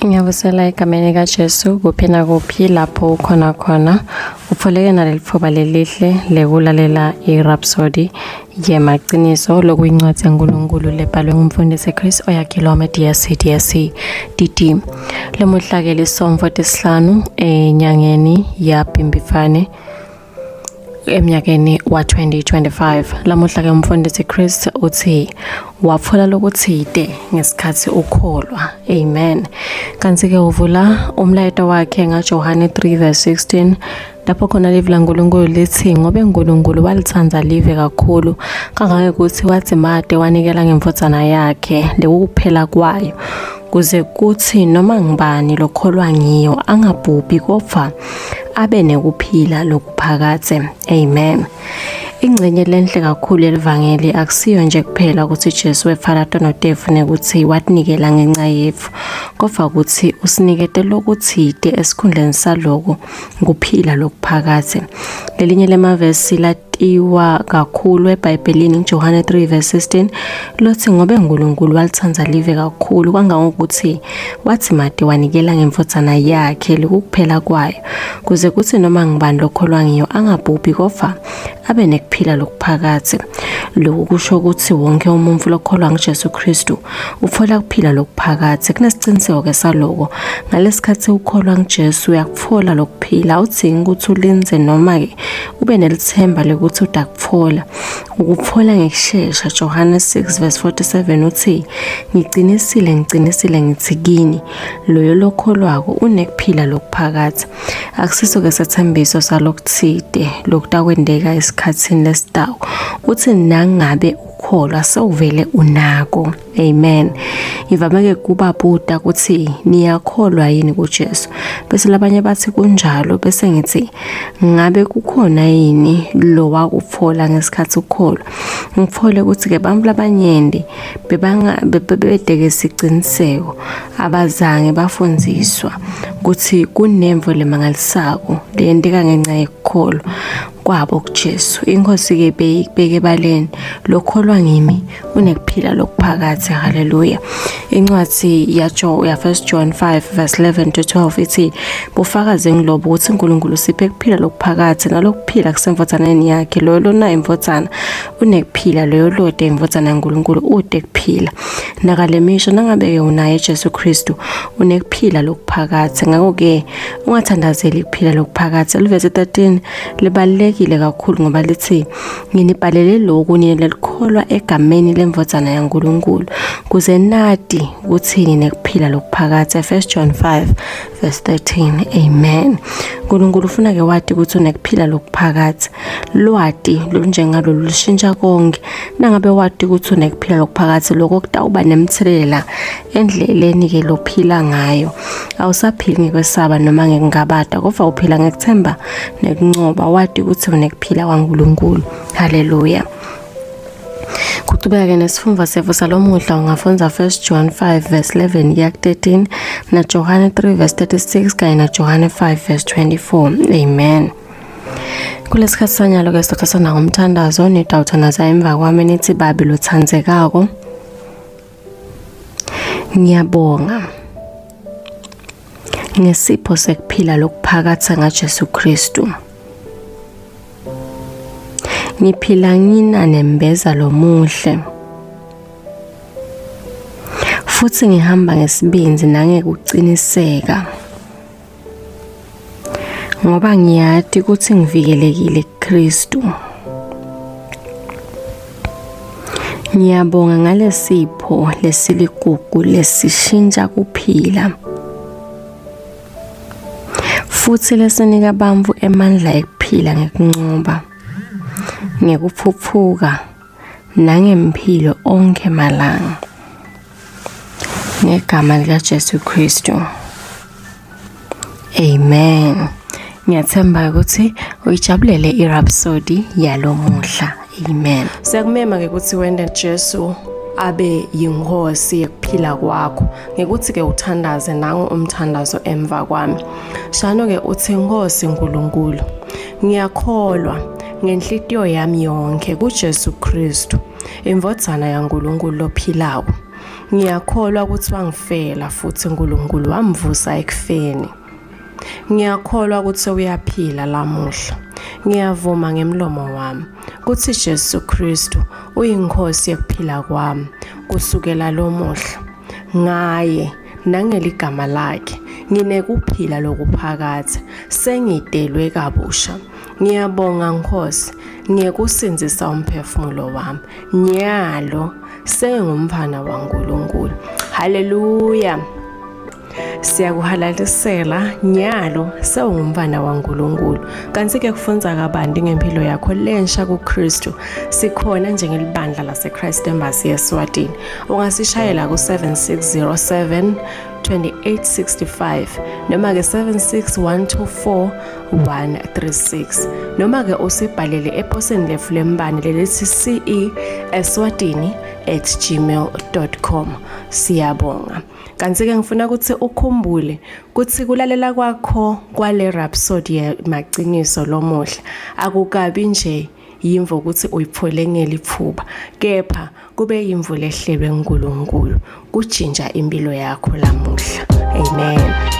Ngiyabusela egameni likaJesu kuphi nakuphi lapho ukhona khona upholeke naleli thuba lelihle lekulalela iRhapsody yemaqiniso lokuyincwadi yaNkulunkulu lebhalwe ngumfundisi Chris Oyakhilome DSC DSC DD. Lamuhla-ke lisomfo tesihlanu enyangeni yaBhimbifane Eminyakeni wa-2025 lamuhla-ke umfundisi Chris uthi waphola lokuthide ngesikhathi ukholwa. Amen. Kanti-ke uvula umlayeto wakhe ngaJohane 3 verse 16 lapho khona livi laNkulunkulu lithi ngobe uNkulunkulu walithanda live kakhulu kangangokuthi wathi made wanikela ngemfodzana yakhe lekukuphela kwayo kuze kuthi noma ngubani lokholwa ngiyo angabhubhi kodwa abe nekuphila lokuphakadze. Amen. Ingcenye lenhle kakhulu yelivangeli akusiyo nje kuphela ukuthi Jesu wefala tono tetfu nekuthi watinikela ngenca yetfu, kodvwa ukuthi usinikete lokutsite esikhundleni saloko kuphila lokuphakadze. Lelinye lemavesi latiwa kakhulu eBhayibhelini nguJohane 3 verse 16 lotsi ngobe uNkulunkulu walitsandza live kakhulu kangangokuthi Wathi mate wanikela ngemfodzana yakhe lekukuphela kwayo, kuze kutsi noma ngubani lokholwa ngiyo angabhubhi kodvwa abe nekuphila lokuphakadze. Loku kusho kutsi wonke umuntfu lokholwa nguJesu Khristu utfola kuphila lokuphakadze. Kunesiciniseko-ke saloko. Ngalesikhatsi ukholwa nguJesu uyakutfola lokuphila, awudzingi kutsi ulindze noma-ke ube nelitsemba lekutsi utakutfola. Ukutfola ngekushesha. Johane 6 verse 47 utsi, Ngicinisile, ngicinisile ngitsi kini, loyo lokholwako unekuphila lokuphakadze. Akusiso-ke setsembiso salokutsite lokutakwenteka esikhatsini lesitako. Utsi nangabe ukholwa sewuvele unako. Amen. Ngivame-ke kubabuta kutsi niyakholwa yini kuJesu. Bese labanye batsi kunjalo bese ngitsi ngabe kukhona yini lowakutfola ngesikhatsi ukholwa. Ngitfole kutsi-ke bantfu labanyenti bebete-ke siciniseko abazange bafundziswa kutsi kunemvo lemangalisako leyenteka ngenca yekukholwa kwabo kuJesu. Inkhosi-ke beyikubeke ebaleni, lokholwa ngimi unekuphila lokuphakadze. Haleluya. Incwadzi yaJo ya 1 John 5 verse 11 to 12 ithi bufakazi ngilobo ukuthi uNkulunkulu usiphe kuphila lokuphakadze nalokuphila kusemvodzaneni yakhe. Loyo lona imvodzana unekuphila, loyo lote imvodzana yaNkulunkulu ute kuphila. Naka lemisho nangabe-ke unaye Jesu Kristu unekuphila lokuphakadze. Ngakho-ke ungathandazeli kuphila lokuphakadze. Livesi 13 libalulekile kakhulu ngoba lithi nginibhalele lokhu nina lelikholwa egameni lemvodzana yaNkulunkulu kuze nati kutsi ninekuphila lokuphakadze. 1 John 5 verse 13. Amen. uNkulunkulu ufuna ke wati ukuthi unekuphila lokuphakadze. Lwati lolunjengalolu lushintsha konke. Nangabe wati ukuthi unekuphila lokuphakadze lokho kutawuba nemthelela endleleni ke lophila ngayo. Awusaphili ngekwesaba noma ngekungabata, kodvwa uphila ngekuthemba nekuncoba wati ukuthi unekuphila kwaNkulunkulu. Haleluya. Kuchubeka-ke nesifundvo setfu salomuhla ungafundza 1 John 5 verse 11 kuya ku-13 naJohane 3 verse 36 kanye naJohane 5 verse 24. Amen. Kulesikhathi sanyalo-ke sitothathana ngomthandazo nitawuthandaza emva kwami nithi Babe lothandzekako ngiyabonga ngesipho sekuphila lokuphakatha ngaJesu Kristu. Ngiphila nginanembeza lomuhle futhi ngihamba ngesibindi nangekuqiniseka ngoba ngiyati ukuthi ngivikelekile kuKristu. Ngiyabonga ngalesipho lesiligugu lesishintsha kuphila futhi lesinika bantfu emandla ekuphila ngekuncoba, ngekuphuphuka nangemphilo onkhe malanga. Ngegama likaJesu Kristu. Amen. Ngiyathemba ukuthi uyijabulele iRhapsody yalomuhla. Amen. Siyakumema ke ukuthi wende Jesu abe yinkosi yekuphila kwakho ngekuthi ke uthandaze nangu umthandazo emva kwami. Shano ke uthi Nkosi uNkulunkulu ngiyakholwa ngenhlitiyo yami yonke kuJesu Kristu indvodzana yaNkulunkulu lophilako. Ngiyakholwa ukuthi wangifela futhi uNkulunkulu wamvusa ekufeni. Ngiyakholwa ukuthi uyaphila lamuhla. Ngiyavuma ngemlomo wami ukuthi Jesu Kristu uyinkosi yokuphila kwami kusukela lomuhla. Ngaye nangeligama lakhe nginekuphila lokuphakadze sengidelwe kabusha. Ngiyabonga Nkosi ngekusindzisa umphefumulo wami. Nyalo sengumfana waNkulunkulu. Haleluya. Siyakuhalalisela nyalo sewungumfana waNkulunkulu. Kanti ke kufunza kabanti ngempilo yakho lensha kuKristu. Sikhona njengelibandla laseChrist Embassy eSwatini. Ungasishayela ku 7607 2865 noma ke 76124 136 noma ke usibhalele eposini letfu lembane lelithi ce eswatini at gmail.com. Siyabonga. Kanti-ke ngifuna ukuthi ukhumbule ukuthi kulalela kwakho kwale Rhapsody yemaciniso lomuhla akukabi nje yimvo ukuthi uyipfole ngelipfuba kepha kube yimvo lehlelwe nguNkulunkulu kujinja impilo yakho lamuhla. Amen.